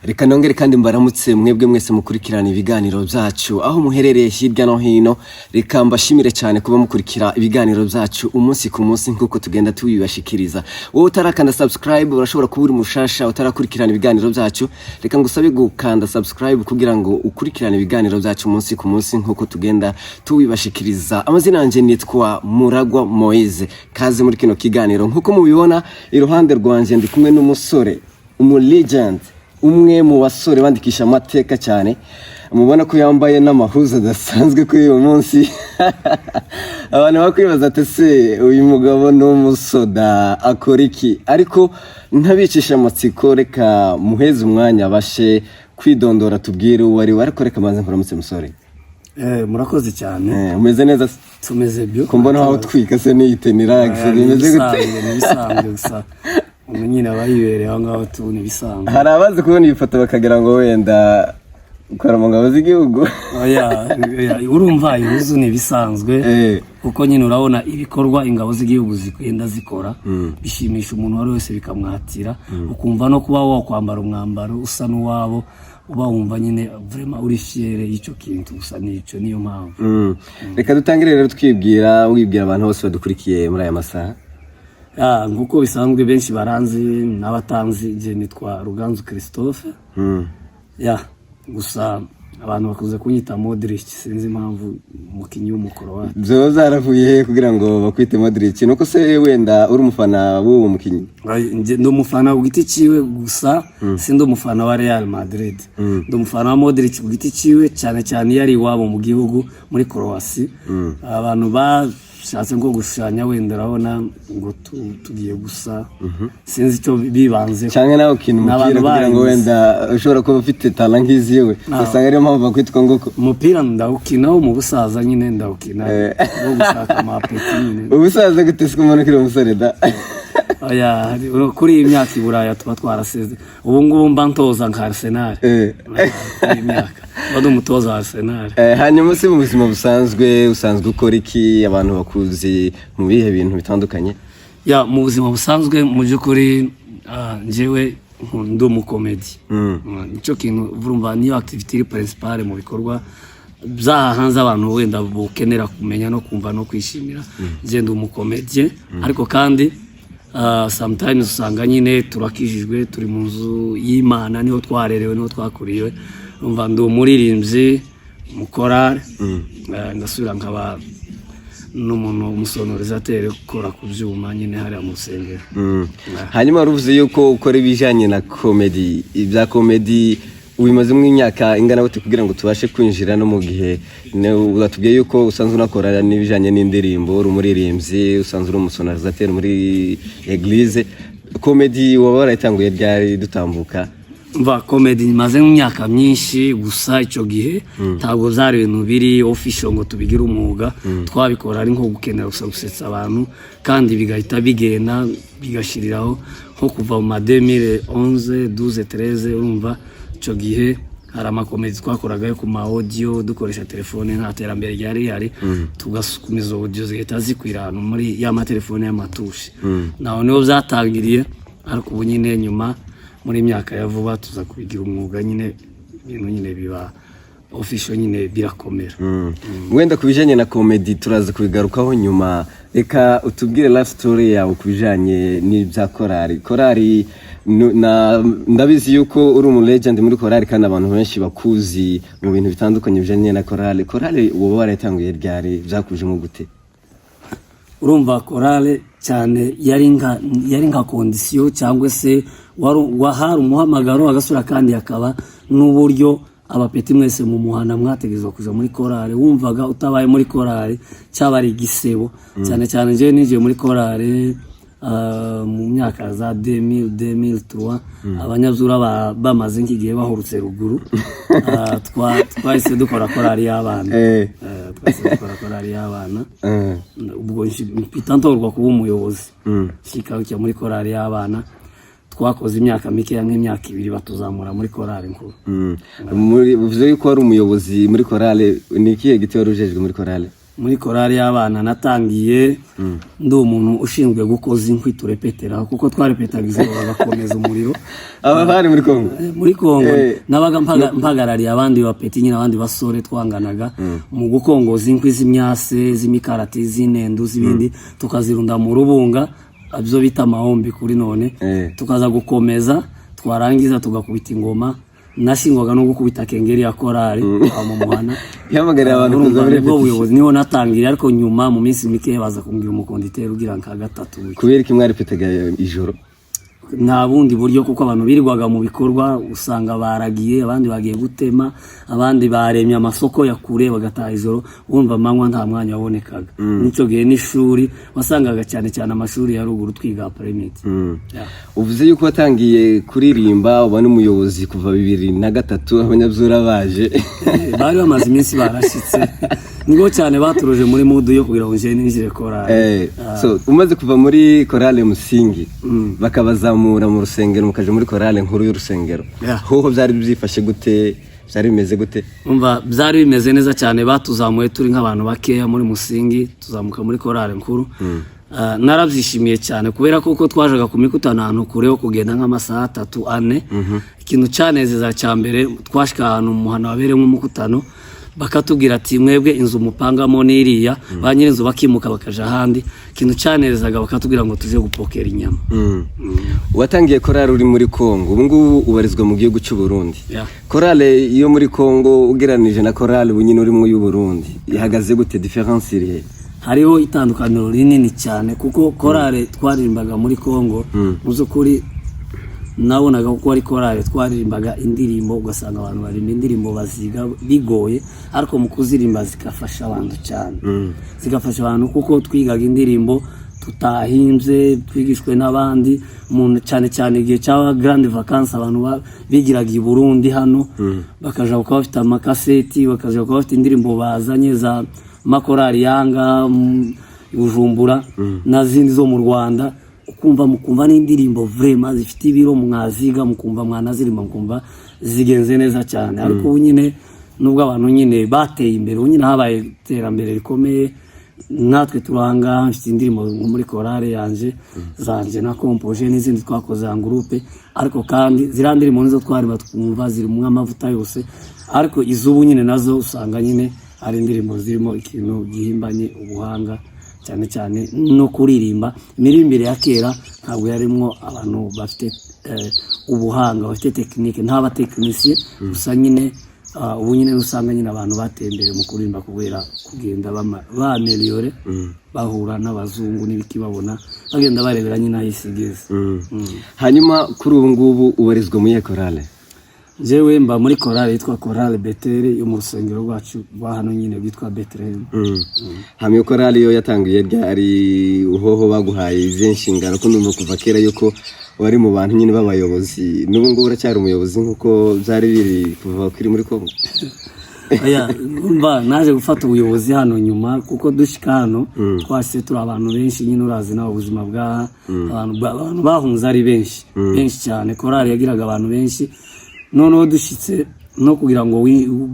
Reka nongere kandi mbaramutse mwebwe mwese mukurikirana ibiganiro byacu aho muherereye hirya no hino. Reka mbashimire cyane kuba mukurikira ibiganiro byacu umunsi ku munsi nk'uko tugenda tubibashikiriza. Wowe utarakanda subscribe, urashobora kuba uri mushasha utarakurikirana ibiganiro byacu, reka ngusabe gukanda subscribe kugira ngo ukurikirane ibiganiro byacu umunsi ku munsi nk'uko tugenda tubibashikiriza. Amazina yanjye nitwa Muragwa Moise. Kaze muri kino kiganiro. Nk'uko mubibona, iruhande rwanjye ndi kumwe n'umusore, umu legend, umwe mu basore bandikisha amateka cyane. Mubona ko yambaye n'amahuza adasanzwe kuri uyu munsi. Abantu bakwibaza ati: "Se uyu mugabo ni umusoda, akora iki?" Ariko ntabicisha amatsiko, reka muheze umwanya abashe kwidondora, tubwire uwo ari we. Ariko reka maze nkuramutse, musore. Murakoze cyane. Umeze neza se? Tumeze byo. Ko mbona aho utwika se niyite ni relax, bimeze gute? Ni ibisanzwe gusa, umuntu nyine aba yibereye aho ngaho tu, ni ibisanzwe. Hari abazi kubona iyi foto bakagira ngo wenda ukora mu ngabo z'igihugu. Oya, oya, urumva ihuzu ni ibisanzwe, kuko nyine urabona ibikorwa ingabo z'igihugu zigenda zikora bishimisha umuntu uwo ari wese, bikamwatira, ukumva no kuba wakwambara umwambaro usa n'uwabo, uba wumva nyine vraiment uri fier y'icyo kintu gusa, nicyo niyo mpamvu. Reka dutangire rero twibwira, wibwira abantu bose badukurikiye muri aya masaha. Ah, nk'uko bisanzwe benshi baranzi n'abatanzi, je nitwa Ruganzu Christophe. Ya, gusa abantu bakunze kunyita Modric, sinzi impamvu, umukinnyi w'umukorowati. Byoba byaravuye he kugira ngo bakwite Modric? Nuko se wenda uri umufana w'uwo mukinnyi? Ay, ndi umufana ku giti ciwe gusa, si ndi umufana wa Real Madrid. Ndi umufana wa Modric ku giti ciwe, cyane cyane iyo ari iwabo mu gihugu muri Croatie. Abantu bashatse nko gushushanya wenda urabona ngo tugiye gusa, sinzi icyo bibanze. Cyangwa nawe ukina Ni abantu umupira kugira ngo bahinze. wenda ushobora kuba ufite talent nk'iziwe, usanga ariyo mpamvu bakwitwa nguko. Umupira ndawukina mu busaza nyine, ndawukina wo gushaka amapeti nyine. Ubusaza gute se, umuntu ukiri umusore da? Oya, kuri iyi myaka i Buraya tuba twaraseze. Ubu ngubu mba ntoza nka Arsenal. Kuri iyi myaka mba ndi umutoza wa Arsenal. Hanyuma se mu buzima busanzwe usanzwe ukora iki? Abantu bakuzi mu bihe bintu bitandukanye? Ya, mu buzima busanzwe mu by'ukuri, njyewe ndi umukomedi. Nicyo kintu urumva niyo activité iri principale mu bikorwa byaha hanze abantu wenda bukenera kumenya no kumva no kwishimira. Njye ndi umukomediye, ariko kandi sometimes usanga nyine turakijijwe, turi mu nzu y'Imana, niho twarerewe, niho twakuriwe. Urumva ndi umuririmbyi umukorale, ndasubira nkaba n'umuntu umusonorisateur ukora ku byuma nyine hariya mu rusengero. Hanyuma wari uvuze yuko ukora ibijyanye na comedy. Ibya comedy ubimazemo imyaka ingana gute kugira ngo tubashe kwinjira no mu gihe watubwiye yuko usanzwe unakora n'ibijyanye n'indirimbo, uri umuririmbyi, usanzwe uri umusonorisateur muri église? Comedy waba warayitanguye ryari dutambuka? Mva, comedy maze nk'imyaka myinshi, gusa icyo gihe ntabwo byari ibintu biri official ngo tubigire umwuga. Twabikora ari nko gukenera gusa gusetsa abantu, kandi bigahita bigenda bigashiriraho, nko kuva mu ma 2011, 12, 13. Urumva icyo gihe hari amakomedi twakoraga yo ku ma audio dukoresha telefone, nta terambere ryari rihari, tugasukuma izo audio zigahita zikwira ahantu muri ya matelefone y'amatushe. Naho niho byatangiriye, ariko ubu nyine nyuma muri myaka ya vuba tuza kubigira umwuga nyine, ibintu nyine biba official nyine, birakomera. Wenda ku bijyanye na comedy turaza kubigarukaho nyuma. Reka utubwire life story yawe ku bijyanye n'ibya korali. Korali ndabizi yuko uri umu legend muri korali, kandi abantu benshi bakuzi mu bintu bitandukanye bijyanye na korali. Korali wowe warayitanguye ryari? Byakujemo gute? Urumva korale cyane yari nka condition cyangwa se wahari umuhamagaro, agasura kandi hakaba n'uburyo abapeti mwese mu muhanda mwategerezwa kuja muri korale. Wumvaga utabaye muri korale cyaba ari igisebo. Cyane cyane njyewe ninjiye muri korale mu myaka za 2000, 2003, abanyabyura bamaze nk'igihe bahurutse ruguru. Twahise dukora korali y'abana. Twahise dukora korali y'abana. Ubwo mpita ntorwa kuba umuyobozi, nshika muri korali y'abana. Twakoze imyaka mikeya, nk'imyaka 2, batuzamura muri korali nkuru. Bivuze yuko wari umuyobozi muri korale. Ni ikihe giti wari ujejwe muri korale? Muri korali y'abana natangiye ndi umuntu ushinzwe gukoza inkwi turepetera, kuko twarepetaga ijoro bagakomeza umuriro. Aba bari muri Kongo? Muri Kongo. Nabaga mpagarariye abandi bapeti nyine, abandi basore twanganaga, mu gukongoza inkwi z'imyase, z'imikarati, z'inendu, z'ibindi, tukazirunda mu rubunga, ibyo bita amahombi kuri none. Tukaza gukomeza, twarangiza tugakubita ingoma. Nashingwaga no gukubita kengeri ya korali aho mu muhana. Ihamagarira abantu kuza Urumva muri nibwo répétition. buyobozi niho natangiriye, ariko nyuma mu minsi mike baza kumbwira umuconducteur ugira nka gatatu gutyo. Kubera iki mwarepetaga ijoro? Nta bundi buryo, kuko abantu birirwaga mu bikorwa, usanga baragiye, abandi bagiye gutema, abandi baremye amasoko ya kure, bagataha ijoro. Wumva amanywa nta mwanya wabonekaga. N'icyo gihe n'ishuri wasangaga cyane cyane amashuri ya ruguru twiga après-midi. Yeah. Uvuze yuko watangiye kuririmba uba n'umuyobozi kuva 2003, abanyabyura baje. Bari bamaze iminsi barashyitse, nibwo cyane baturuje muri mood yo kugira ngo nje ninjire korali. So umaze kuva muri korale Musingi, bakabazamura mu rusengero, mukaja muri korale nkuru y'urusengero, hoho byari byifashe gute? Byari bimeze gute? Umva, byari bimeze neza cyane. Batuzamuye turi nk'abantu bakeya muri Musingi, tuzamuka muri korale nkuru. Narabyishimiye cyane kubera ko uko twajaga ku mikutano ahantu kure ho kugenda nk'amasaha 3, 4. Ikintu cyanezeza cya mbere, twashika ahantu mu muhana wabereyemo umukutano, bakatubwira ati: "Mwebwe inzu mupangamo n'iriya." Ba nyir'inzu bakimuka bakaja ahandi. Ikintu cyanezezaga, bakatubwira ngo tuje gupokera inyama. Watangiye korale uri muri Kongo, ubu ngubu ubarizwa mu gihugu cy'u Burundi. Korale yo muri Kongo ugereranije na korale ubu nyine urimo y'u Burundi ihagaze gute? Différence iri he? Hariho itandukaniro rinini cyane, kuko korale twaririmbaga muri Congo, mu by'ukuri nabonaga ko ari korale twaririmbaga indirimbo, ugasanga abantu baririmba indirimbo baziga bigoye, ariko mu kuzirimba zigafasha abantu cyane, zigafasha abantu, kuko twigaga indirimbo tutahimbye, twigishwe n'abandi. Umuntu cyane cyane igihe cya grande vacances, abantu bigiraga i Burundi hano, bakaja kuba bafite amakaseti, bakaja kuba bafite indirimbo bazanye za makorali yanga Bujumbura na zindi zo mu Rwanda, ukumva mukumva n'indirimbo vraiment zifite ibiro, mwaziga mukumva mwanazirima, mukumva zigenze neza cyane. Ariko ubu nyine nubwo abantu nyine bateye imbere, ubu nyine habaye iterambere rikomeye, natwe turanga mfite indirimbo nko muri korale yanje zanje na kompoje n'izindi twakoze en groupe, ariko kandi ziriya ndirimbo nizo twari twumva zirimo amavuta yose. Ariko iz'ubu nyine nazo usanga nyine ari indirimbo zirimo ikintu gihimbanye ubuhanga cyane cyane no kuririmba. Imiririmbire ya kera ntabwo yarimwo abantu bafite ubuhanga, bafite technique, nta batekinisiye gusa nyine. Ubu nyine usanga nyine abantu bateye imbere mu kuririmba kubera kugenda bameliyore, bahura n'abazungu n'ibiki, babona bagenda barebera nyine aho isi igeze. Hanyuma kuri ubu ngubu ubarizwa muri iyo korale? Jewe mba muri korale yitwa Korale Betere yo mu rusengero rwacu rwa hano nyine rwitwa Bethlehem. Hama iyo korale yo yatanguye ryari? Uhoho baguhaye izihe nshingano? Ko ndumva kuva kera yuko wari mu bantu nyine b'abayobozi, n'ubu ngubu uracyari umuyobozi nk'uko byari biri kuva kuri muri Kongo? Oya, umva, naje gufata ubuyobozi hano nyuma, kuko dushika hano twasize turi abantu benshi nyine. Urazi nawe ubuzima bwa abantu, bahunze ari benshi benshi cyane. Korali yagiraga abantu benshi, noneho dushitse no kugira ngo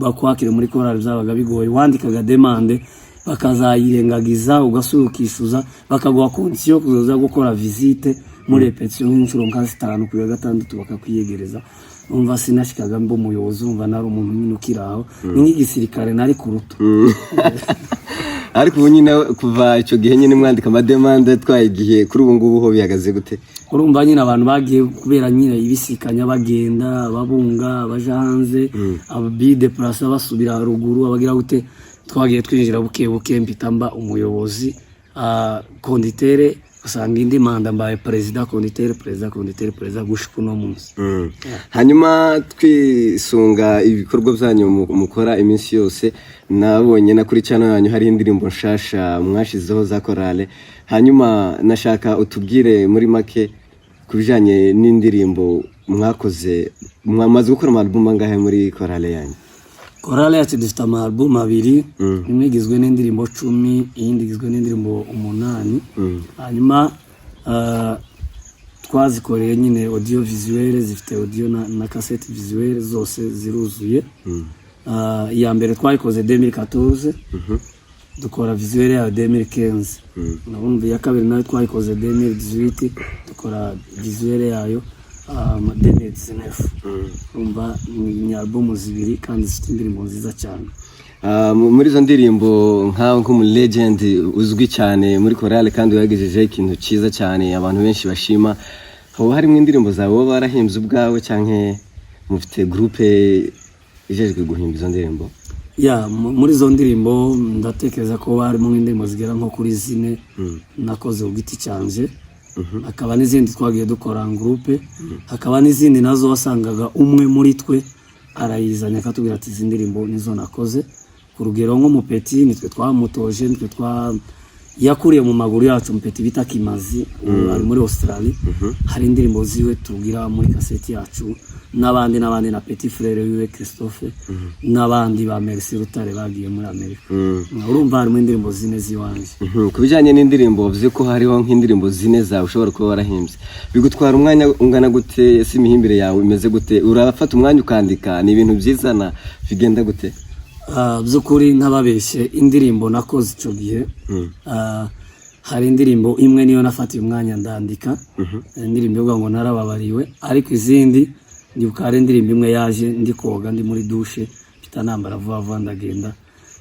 bakwakire muri korali byabaga bigoye. Wandikaga demande bakazayirengagiza, ugasubira ukishyuza, bakaguha condition yo kuzoza gukora visite muri répétition nk'inshuro nka zitanu, ku ya gatandatu bakakwiyegereza. Umva, sinashikaga mba umuyobozi, umva nari umuntu nyine ukiri aho, ni nk'igisirikare, nari kuruta. Ariko ubu nyine kuva icyo gihe nyine mwandika amademande atwaye igihe, kuri ubu ngubu ho bihagaze gute? Urumva nyine abantu bagiye kubera nyine ibisikanya, bagenda babunga, abaja hanze, abidepurasa basubira ruguru, abagira gute. Twagiye twinjira buke buke, mpita mba umuyobozi, conducteur, usanga indi manda mbaye perezida conducteur, perezida conducteur, perezida gushika uno munsi. Hanyuma twisunga ibikorwa byanyu mukora iminsi yose, nabonye na kuri channel yanyu hari indirimbo nshasha mwashizeho za korale. Hanyuma nashaka utubwire muri make ku bijyanye n'indirimbo mwakoze. Mwamaze gukora ama angahe muri korale yanyu? Korale yacu dufite ama album abiri, imwe igizwe n'indirimbo 10, iyindi igizwe n'indirimbo 8. Hanyuma twazikoreye nyine audio visuelle, zifite audio na cassette visuelle, zose ziruzuye. Iya mbere twayikoze 2014. Dukora visuel yayo 2015. Urumva iya kabiri nayo twayikoze 2018, dukora visuel yayo 2019. Urumva ni album zibiri kandi zifite indirimbo nziza cyane. Muri izo ndirimbo, nkawe nk'umu legend uzwi cyane muri korale kandi wagejejeho ikintu cyiza cyane abantu benshi bashima, hoba harimo indirimbo zawe wowe warahimbye ubwawe cyangwa mufite groupe ijejwe guhimba izo ndirimbo? Ya, muri izo ndirimbo ndatekereza ko harimo nk'indirimbo zigera nko kuri zine nakoze ku giti cyanje, hakaba n'izindi twagiye dukora en groupe, hakaba n'izindi nazo wasangaga umwe muri twe arayizanye akatubwira ati: "Izi ndirimbo nizo nakoze." Ku rugero nk'umupeti nitwe twamutoje, nitwe twa yakuriye mu maguru yacu, umupeti bita Kimazi, ubu ari muri Australia, hari indirimbo ziwe tugira muri kaseti yacu, n'abandi n'abandi, na petit frère wiwe Christophe, n'abandi ba Merci Rutare bagiye muri Amerika. Urumva harimo indirimbo zine z'iwanje. Ku bijyanye n'indirimbo, wavuze ko hariho nk'indirimbo zine zawe ushobora kuba warahimbye. Bigutwara umwanya ungana gute? Ese imihimbire yawe imeze gute? Urafata umwanya ukandika, ni ibintu byizana, bigenda gute? By'ukuri ntababeshye, indirimbo nakoze icyo gihe, hari indirimbo imwe niyo nafatiye umwanya ndandika, indirimbo ivuga ngo "Narababariwe". Ariko izindi ndibuka hari indirimbo imwe yaje ndi koga, ndi muri douche, mpita nambara vuba vuba ndagenda,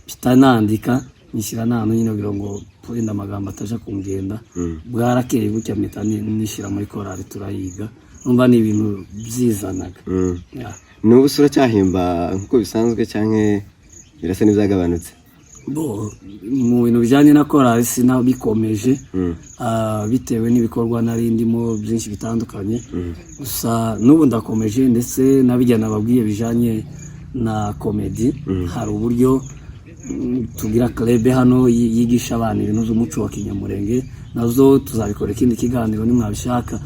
mpita nandika, nishyira n'ahantu nyine kugira ngo wenda amagambo ataja kungenda. Bwarakeye gutya mpita nishyira muri korali turayiga. Numva ni ibintu byizanaga. Yeah. N'ubu se uracyahimba nk'uko bisanzwe cyangwa birasa n'ibyagabanutse? Bo, mu bintu bijyanye na korali sinabikomeje, bitewe n'ibikorwa nari ndimo byinshi bitandukanye. Gusa n'ubu ndakomeje, ndetse nabijya nababwiye bijyanye na comedy, hari uburyo tugira club hano yigisha abana ibintu by'umuco wa kinyamurenge, nazo tuzabikora ikindi kiganiro nimwabishaka.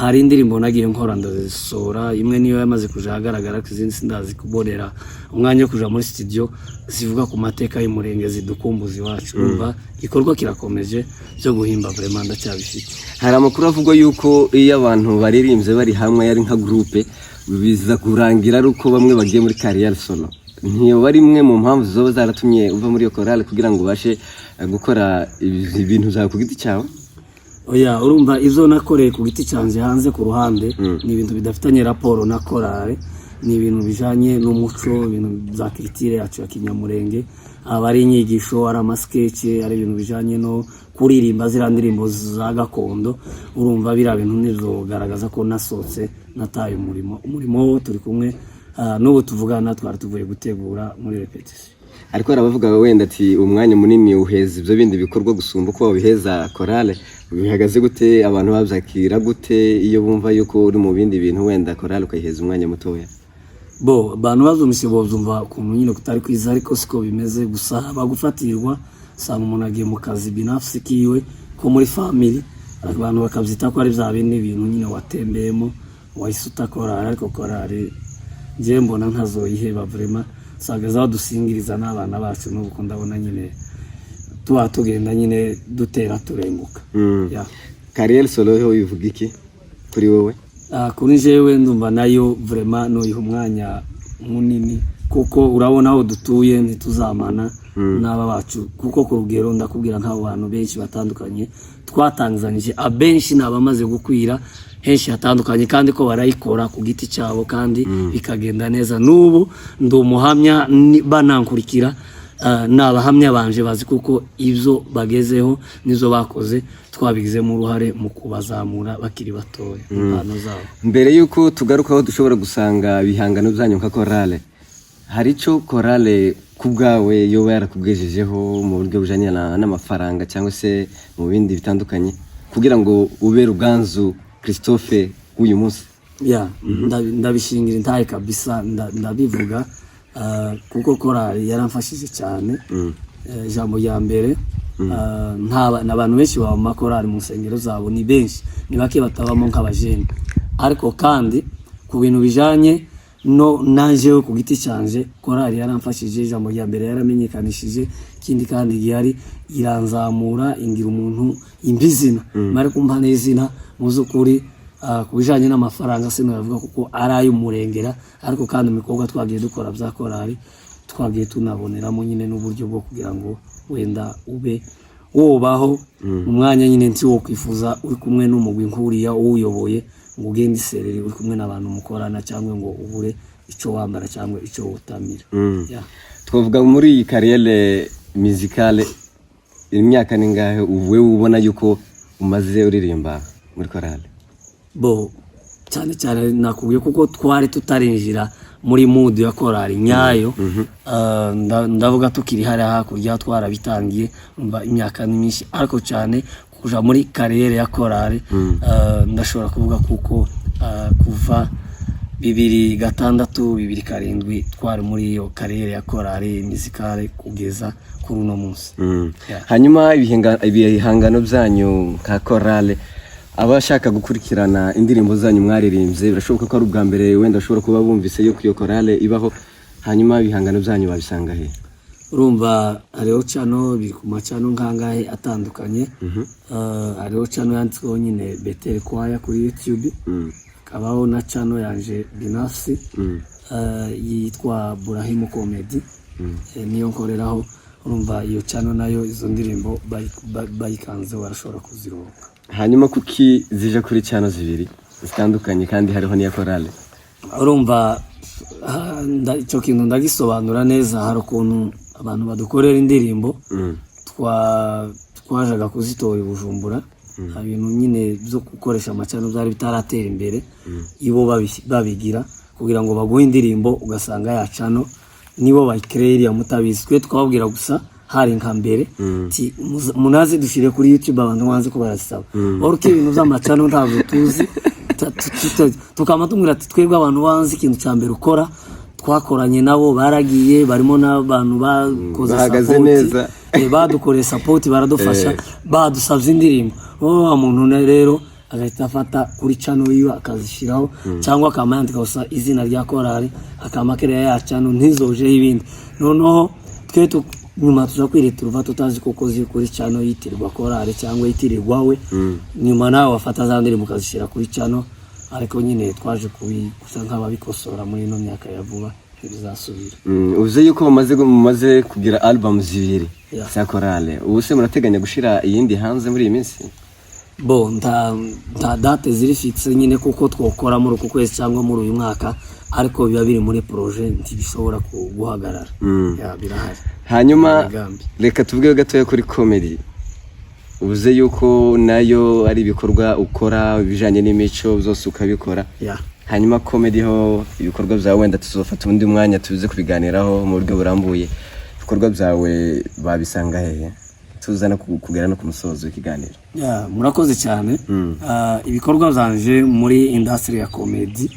Hari indirimbo nagiye nkora ndazisohora, imwe niyo yamaze kuja ahagaragara, ariko izindi sindazi kubonera umwanya wo kuja muri studio, zivuga ku mateka y'umurenge, zidukumbuza iwacu. Urumva igikorwa kirakomeje byo guhimba, vraiment ndacyabifite. Hari amakuru avuga yuko iyo abantu baririmbye bari hamwe ari nka groupe, biza kurangira ari uko bamwe bagiye muri carrière solo. Ntiyo ari imwe mu mpamvu zoba zaratumye uva muri iyo korale kugira ngo ubashe gukora ibintu byawe ku giti cyawe? Oya, urumva izo nakoreye ku giti cyanjye hanze ku ruhande ni ibintu bidafitanye raporo na korale, ni ibintu bijanye n'umuco, ibintu bya culture yacu ya kinyamurenge, aba ari inyigisho, ari ama sketch, ari ibintu bijanye no kuririmba ziriya ndirimbo za gakondo. Urumva biriya bintu nizogaragaza ko nasohotse nataye umurimo. Umurimo wo turi kumwe. N'ubu tuvugana twari tuvuye gutegura muri répétition. Ariko hari abavuga wenda ati umwanya munini uheza ibyo bindi bikorwa gusumba uko wabiheza korale. Bihagaze gute? Abantu babyakira gute iyo bumva yuko uri mu bindi bintu, wenda korale ukayiheza umwanya mutoya? Bo abantu bazumvise bobyumva ukuntu nyine kutari kwiza, ariko siko bimeze. Gusa bagufatirwa, usanga umuntu agiye mu kazi binafsi kiwe ko muri family, abantu bakabyita ko ari bya bindi bintu nyine watembeyemo, wahise uta korari. Ariko korari njyewe mbona ntazoyiheba vraiment. Usanga zadusingiriza n'abana bacu n'ubu ko ndabona nyine tuba tugenda nyine dutera turenguka. Yeah. Carrière solo ho bivuga iki kuri wowe? Kuri jewe ndumva nayo vraiment noyiha umwanya munini, kuko urabona aho dutuye ntituzamana n'aba bacu. Kuko ku rugero ndakubwira nk'abo bantu benshi batandukanye twatangizanyije, abenshi ni abamaze gukwira henshi hatandukanye, kandi ko barayikora ku giti cyabo kandi bikagenda neza. N'ubu ndi umuhamya, banankurikira, ni abahamya banje bazi, kuko ibyo bagezeho n'izo bakoze twabigizemo uruhare mu kubazamura bakiri batoya impano zabo. Mbere y'uko tugaruka aho dushobora gusanga ibihangano byanyu nka korale, hari icyo korale ku bwawe yoba yarakubwejejeho mu buryo bujyanye n'amafaranga cyangwa se mu bindi bitandukanye kugira ngo ube Ruganzu Christophe w'uyu munsi? Ya, ndabishingira intahe kabisa, ndabivuga, kuko korali yaramfashije cyane. Ijambo rya mbere, n'abantu benshi baba mu makorali mu nsengero zabo, ni benshi, ni bake batabamo nk'abajene. Ariko kandi ku bintu bijanye no nanjewe ku giti canje, korali yaramfashije. Ijambo rya mbere yaramenyekanishije, ikindi kandi gihari iranzamura, ingira umuntu impa izina, mare kumpa n'izina. Mu by'ukuri, ku bijanye n'amafaranga sinavuga kuko ari ay'umurengera, ariko kandi mu bikorwa twagiye dukora bya korali twagiye tunaboneramo nyine n'uburyo bwo kugira ngo Wenda ube wobaho mu mwanya nyine nti wo kwifuza uri kumwe n'umugwi nkuriya uwuyoboye, ngo ugende isereri uri kumwe n'abantu mukorana, cyangwa ngo ubure icyo wambara cyangwa icyo wutamira. Yeah. Twavuga muri iyi carrière musicale, imyaka ni ngahe ubu ubona yuko umaze uririmba muri korale? Bo, cyane cyane nakubwiye kuko twari tutarinjira muri mood ya korali nyayo. Ndavuga tukiri hariya hakurya twarabitangiye, umva imyaka ni myinshi, ariko cyane kuja muri carrière ya korali, ndashobora kuvuga kuko kuva 2006, 2007 twari muri iyo carrière ya korali musicale kugeza kuri uno munsi. Yeah. Hanyuma ibihangano byanyu nka korale, abashaka gukurikirana indirimbo zanyu mwaririmbye, birashoboka ko ari ubwa mbere wenda bashobora kuba bumvise yuko iyo korale ibaho. Hanyuma ibihangano byanyu babisanga he? Urumva hariho channel, biri ku ma channel nkangahe atandukanye. Hariho channel yanditsweho nyine Bethel Choir kuri YouTube, hakabaho na channel yanje binafsi yitwa Burahimu Comedy. Niyo nkoreraho. Urumva iyo channel nayo izo ndirimbo bayikanzeho barashobora kuzironka. Hanyuma kuki zije kuri channel zibiri zitandukanye kandi hariho n'iya korale? Urumva icyo kintu ndagisobanura neza. Hari ukuntu abantu badukorera indirimbo, twajaga kuzitora i Bujumbura. Ibintu nyine byo gukoresha ama channel byari bitaratera imbere, ibo babigira kugira ngo baguhe indirimbo, ugasanga ya channel nibo bayikereye iriya mutabizi. Twe twababwira gusa hari nka mbere ti munaze dushyire kuri YouTube, abantu banze ko barazisaba ko ibintu by'ama channel ntabwo tuzi. Tukaba tumubwira ati twebwe abantu banze ikintu cya mbere ukora, twakoranye nabo baragiye barimo n'abantu bakoze Bahagaze support. neza. Badukoreye support, baradufasha, badusabye indirimbo. Wowe wa muntu rero agahita afata kuri channel yiwe akazishyiraho, cyangwa akaba yandika gusa izina rya korali, akama kiriya ya channel ntizojeho ibindi. Noneho twe nyuma tuza kwireturuva tutazi koko ziri kuri channel yitirirwa korali cyangwa yitirirwa we. Nyuma nawe wafata za ndirimbo ukazishyira kuri channel, ariko nyine twaje gusa nk'ababikosora muri ino myaka ya vuba, ntibizasubira. Uvuze yuko mumaze kugira album zibiri za korale. Ubu se murateganya gushira iyindi hanze muri iyi minsi? Bo, nta date ziri fixe nyine kuko twokora muri uku kwezi cyangwa muri uyu mwaka, ariko biba biri muri projet, ntibishobora guhagarara. Yeah, birahari. Hanyuma Imigambi. reka tuvuge gatoya kuri comedy. Uvuze yuko nayo ari ibikorwa ukora, ibijanye n'imico byose ukabikora. Hanyuma comedy ho ibikorwa byawe, wenda tuzofata undi mwanya tuze kubiganiraho mu buryo burambuye. Ibikorwa byawe babisanga hehe, tuzana kugera no ku musozo w'ikiganiro? Yeah, murakoze cyane. Ibikorwa byanje muri industry ya comedy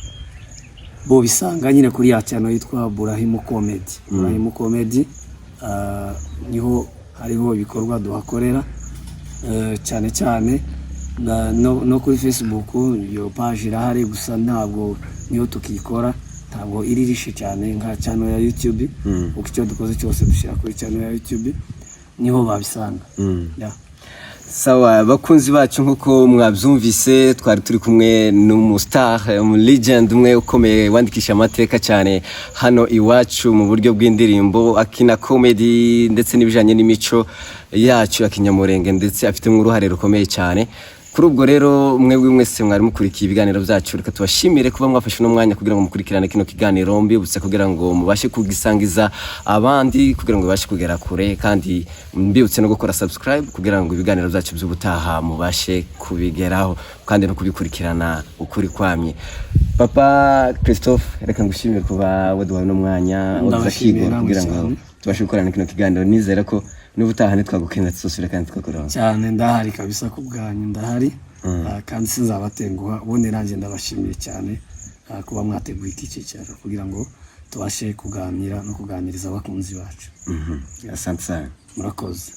bo bisanga nyine kuri ya channel yitwa Burahimu Comedy. Burahimu Comedy, niho hariho ibikorwa duhakorera. Cyane cyane no kuri Facebook iyo page irahari, gusa ntabwo niyo tukikora, ntabwo iri riche cyane nka channel ya YouTube, kuko icyo dukoze cyose dushyira kuri channel ya YouTube, niho babisanga. Yeah. Sawa, bakunzi bacu, nk'uko mwabyumvise, twari turi kumwe n'umu star, umu legend umwe ukomeye wandikisha amateka cyane hano iwacu mu buryo bw'indirimbo, akina comedy ndetse n'ibijyanye n'imico yacu ya kinyamurenge, ndetse afitemo uruhare rukomeye cyane. Kuri ubwo rero, mwebwe mwese mwari mukurikiye ibiganiro byacu, reka tubashimire kuba mwafashe uno mwanya kugira ngo mukurikirane kino kiganiro. Mbibutse kugira ngo mubashe kugisangiza abandi kugira ngo bibashe kugera kure, kandi mbibutse no gukora subscribe kugira ngo ibiganiro byacu by'ubutaha mubashe kubigeraho kandi no kubikurikirana ukuri kwamye. Papa Christophe, reka ngushimire kuba waduhaye uno mwanya, waduze Ndabashimiye akigoro namwe kugira ngo cyane. tubashe gukorana kino kiganiro. Nizera ko n'ubutaha nitwagukenera tuzosubira kandi tugakoraho. Cyane, ndahari kabisa ku bwanyu, ndahari. Kandi sinzabatenguha. Ubundi nanjye ndabashimiye cyane kuba mwateguye iki cyicaro kugira ngo tubashe kuganira no kuganiriza abakunzi bacu. Asante sana. Murakoze.